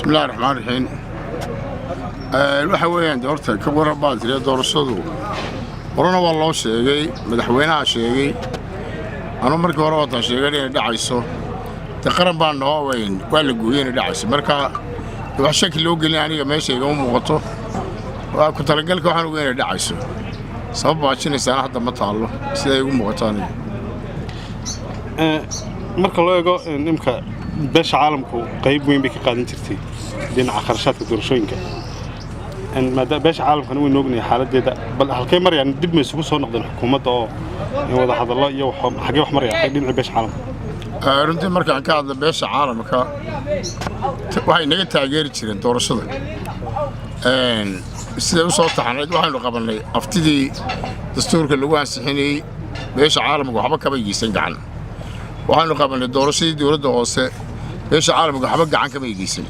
Bismillahi raxmaan raxiim. Waxa weeyaan, de horta ka waran baa tiri. Doorashadu horena waa loo sheegay, madaxweynaha sheegay. Anuu markii hore waatan sheegay inay dhacayso. De qaran baa noo weyn, waa la gooyey inay dhacayso. Marka wax shaki loo gelin aniga meesha igama muuqato. Waa ku talagalka, waxaan oga inay dhacayso. Sabab baajinaysaana hadda ma taallo, siday igu muuqato aniga. Marka loo eego imka, beesha caalamku qayb weyn bay ka qaadan jirtay dhinaca kharashaadka doorashooyinka. Maadaama beesha caalamkana waynu ognahay xaaladdeeda, bal halkay marayaan? Dib ma isugu soo noqdeen xukuumadda oo wada hadallo iyo xagee wax marayaan dhinaca beesha caalamka? Runtii markaan ka hadla beesha caalamka, waxay naga taageeri jireen doorashada siday u soo taxanayd. Waxaynu qabannay aftidii dastuurka lagu ansixinayey, beesha caalamka waxba kama geysan gacan. Waxaynu qabannay doorashadii dowladda hoose, beesha caalamka waxba gacan kama geysan.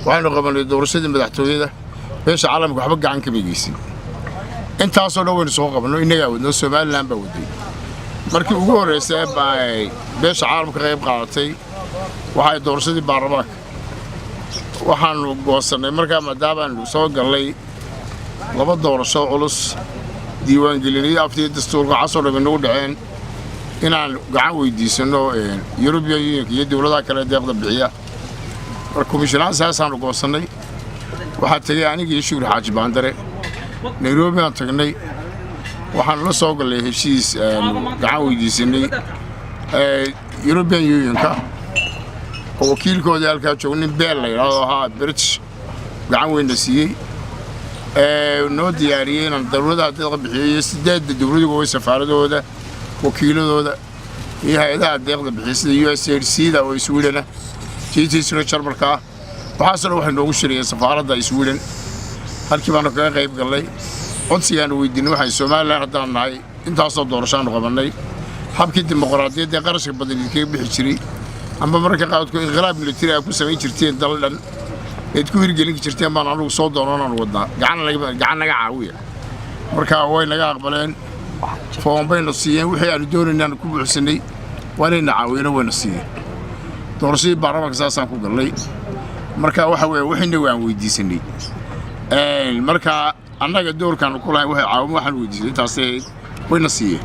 Waxaynu qabannay doorashadii madaxtooyada, beesha caalamka waxba gacan kama geysan. Intaasoo dhan waynu soo qabanno, innagaa wadno, Somaliland baa waday. Markii ugu horreysay baa beesha caalamka qayb qaadatay waxay doorashadii baarlamaanka. Waxaanu goosannay markaa, maadaamaanu soo gallay laba doorasho culus, diiwaangelinayo aftii dastuurka, waxaasoo dham inagu dhaceen, inaan gacan weydiisanno European Unionka iyo dowladaha kale deeqda bixiya. Marka komishinaan saasaanu goosannay. Waxaa tegey anigii Shuuri Xaaji Baandare, Nairobi aan tagnay. Waxaanu la soo gallay heshiis, aanu gacan weydiisanay European Unionka oo wakiilkoodii halkaa joogo, nin Beel la yidhaahdo ahaa, British, gacan weynna siiyey, noo diyaariyey inaan dowladaha deeqa bixiyo iyo sideedda dowladuga way safaaradooda, wakiiladooda iyo hay-adaha deeqda bixiya, sida USAID, SIDA oo Swedena, GIZ Jarmalka ah. Waxaasoo dhan waxay noogu shirayeen safaaradda Sweden. Halkii baanu kaga qayb gallay. Codsigaanu weydiinay waxay: Somaliland haddaan nahay, intaasoo doorashaanu qabannay, habkii dimuqraadiyadda ee qarashka badan idinkaga bixi jiray, amba mararka qaarkood inqilaab militari aad ku samayn jirteen, dal dhan eed ku hirgelin jirteen, baan anugu soo doonoonaan wadnaa, gacan naga caawiya. Marka way naga aqbaleen, foom bayna siiyeen, wixii aanu doonayna aanu ku buuxsanay, waa inayna caawiyeen, wayna siiyeen. Doorashadii baarlamaanka saasaan ku gallay. Marka waxa weeye, wixiina waan weydiisanay. Marka annaga doorkaanu ku lahayn waxay caawimo waxaan weydiisanay intaasay ahayd, wayna siiyeen.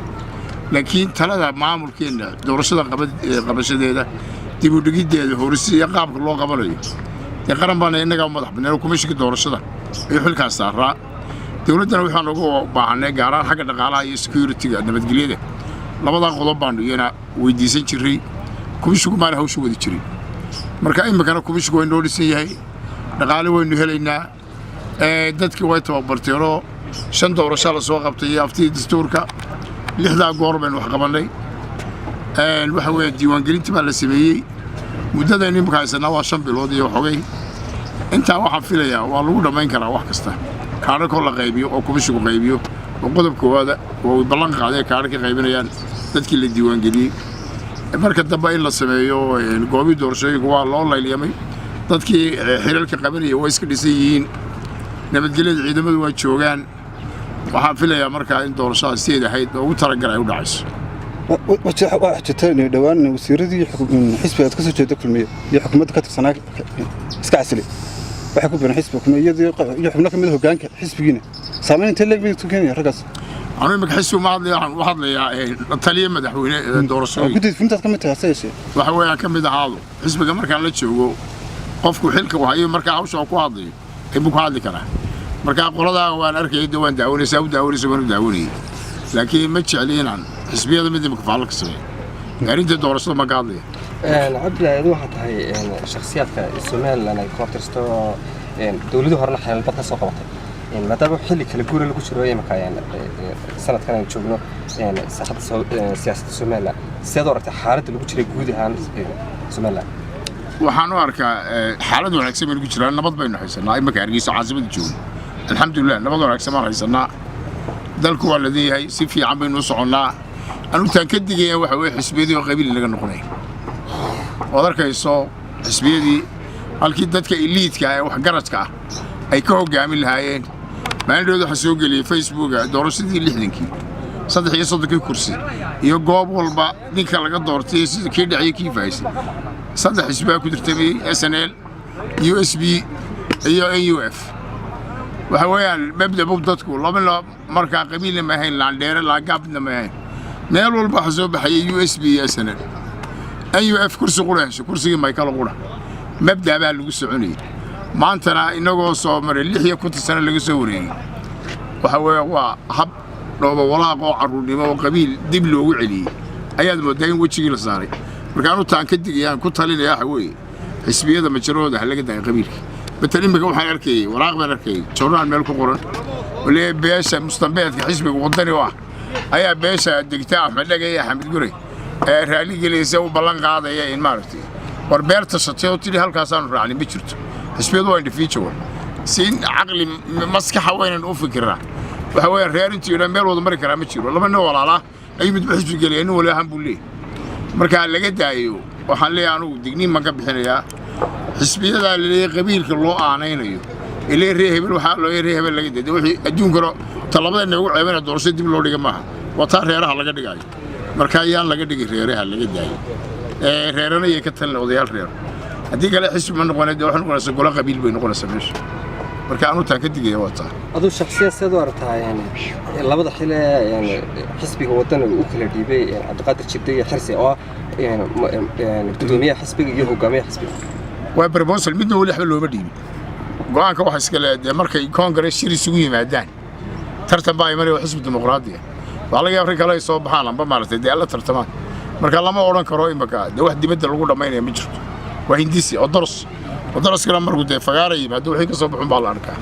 Laakiin talada maamulkeenna doorashada qabashadeeda, dib u dhigiddeeda, horisi iyo qaabka loo qabanayo, dee qaran baana, innagaa u madax bannaan. Komishinka doorashada ayuu xilkaas saaraa. Dowladdana waxaan ugu baahanay, gaaraan xagga dhaqaalaha iyo security-ga, nabadgelyada, labadaa qodob baanu iyana weydiisan jirray. Komishinku maana hawsha wadi jiray. Marka iminkana komishinku way noo dhisan yahay, dhaqaale waynu helaynaa, dadkii way tababarteenoo shan doorasho la soo qabtay iyo aftidii dastuurka, lixdaa goor baynu wax qabannay. Waxa weeye, diiwaangelintii baa la sameeyey. Muddadaynu imika haysanaa waa 5 bilood iyo xogay. Intaa waxaan filayaa waa lagu dhammayn karaa wax kasta, kaadhakoo la qaybiyo oo komishinku qaybiyo, oo qodob koowaada oo ballan qaadee kaadha ka qaybinayaan dadkii la diiwaangeliyey. Marka dambe in la sameeyo goobii doorashooyinka waa loo layliyamay, dadkii xilalka qabanaya waa iska dhisan yihiin, nabadgelyada ciidamadu waa joogaan. Waxaan filayaa markaa in doorashada sideed ahayd ugu talagal ay u dhacayso. Waxaa jirta inay dhowaan wasiiradii xisbiga aad ka soo jeeda, Kulmiye, iyo xukuumadda ka tirsanaa iska casilay, waxay ku biireen xisbiga Kulmiye, iyo xubno ka mid a hoggaanka xisbigiina. Saamayn intee leeg bay ku keenaya raggaas? Anu imika xisbi ma hadlaya, waxaan u hadlayaa la taliya madaxweyne ee doorashooyinka. Guddida fulintaad ka mid tahay, hase yeeshee. Waxa weeyaan, ka mid ahaado xisbiga markaan la joogo, qofku xilka uu hayo markaa hawsha uu ku hadlayo ayuu ku hadli karaa. Marka qoladaa waan arkayay, de waan daawanaysaa, u daawanaysa, waan u daawanayay, laakiin ma jecli inaan xisbiyada mid imika faallo ka sameeyo. Arrinta doorashada ma ka hadlaya. Cabdillahi, adu waxaa tahay shakhsiyaadka Somaliland ay ku abtirsto, dowladii horena xeelbad ka soo qabatay. Maadaama xilli kala guura lagu jiro imika, sanadkan aan joogno, saaxadda siyaasadda Somaliland, sideed u aragtay xaaladda lagu jiray guud ahaan Somaliland? Waxaan u arkaa xaalad wanaagsan baynu ku jiraa. Nabad baynu haysanaa imika. Hargeysa caasimada joogno, alxamdulilah, nabad wanaagsan baan haysanaa. Dalku waa ladan yahay, si fiican baynu u soconnaa. Anutaan ka digaya waxa weye xisbiyadii oo qabiil laga noqonaya, ood arkayso xisbiyadii halkii dadka elite-ka ee waxgaradka ah ay ka hoggaamin lahaayeen. Maalin waxaa soo geliyey Facebooka doorashadii 60-kii, 33-kii kursi iyo goob walba ninka laga doortay, sida kii dhaciyay, kii fahaysay. Saddex xisbaa ku tartamayey: SNL. USB iyo NUF. Waxa weeyaan mabdabu dadku laba markaa qabiilna ma ahayn, laandheere laagaabna ma ahayn. Meel walba waxa soo baxayay USB iyo SNL. NUF kursi qura hesho, kursigii Michael qura. Mabda baa lagu soconayay. Maantana inagoo soo maray 56 sano laga soo wareegay, waxa weeye waa hab dhoobo walaaq oo carruurnimo oo qabiil dib loogu celiyey ayaad moodaa in wejigii la saaray. Markaan u taan ka digayaan ku talinaya waxa weeye xisbiyada majarooda ha laga daayo qabiilka. Matal imika waxaan arkayey, waraaq baan arkayey, joornaal meel ku qoran oo leeyahay beesha mustambeedka xisbiga Waddani oo ah ayaa beesha degta Axmed Dhagay iyo Axmed Gurey ee raali gelaysa u ballan qaadaya in maaragtay war beerta shatay oo tidhi halkaasaanu raacnay. Ma jirto, xisbiyadu waa individual. Si in caqli maskaxa waynan u fikiraa. Waxa weeyaan reer intii yidhaa meel wada mari karaa ma jiro. Laba nin walaalaa ayuu midba xisbi gelaya, nin wali ahaan buu leeyahay. Marka laga daayo, waxaan leeyahay anugu digniin baan ka bixinayaa xisbiyadaa la leeyahay qabiilka loo aanaynayo ilaa reer hebel. Waxaa loo reer hebel laga daayo wixii adduunkana talabada inagu ceebana doorasho dib loo dhiga maaha, waa taa reeraha laga dhigayo. Marka ayaan laga dhigi, reeraha laga daayo ee reerana yay ka talin odayaal reer. Haddii kale xisbi ma noqonay, dee waxay noqonaysaa golo qabiil bay noqonaysaa meesha. Marka anu taan ka digaya waa taa. Aduu shakhsiyan seed u aragtaa labada xil ee xisbiga Waddani uu u kala dhiibay Cabdiqaadir Jibde iyo Xirsi oo ah gudoomiyaha xisbiga iyo hogaamiyaha xisbiga? Waa proposal, midna weli waxba looma dhiibin. Go'aanka waxa iska le dee markay congress shir isugu yimaadaan tartan baa imanaya. Waa xisbi dimuqraadi ah. Waxaa laga yaaba rag kale ay soo baxaan amba maaragtay dee alla tartamaan. Marka lama odhan karo imika dee wax dibadda lagu dhammaynaya ma jirto. Waa hindisi oo doros oo doroskana markuu dee fagaara yimaado wixii ka soo baxun baa la arkaa.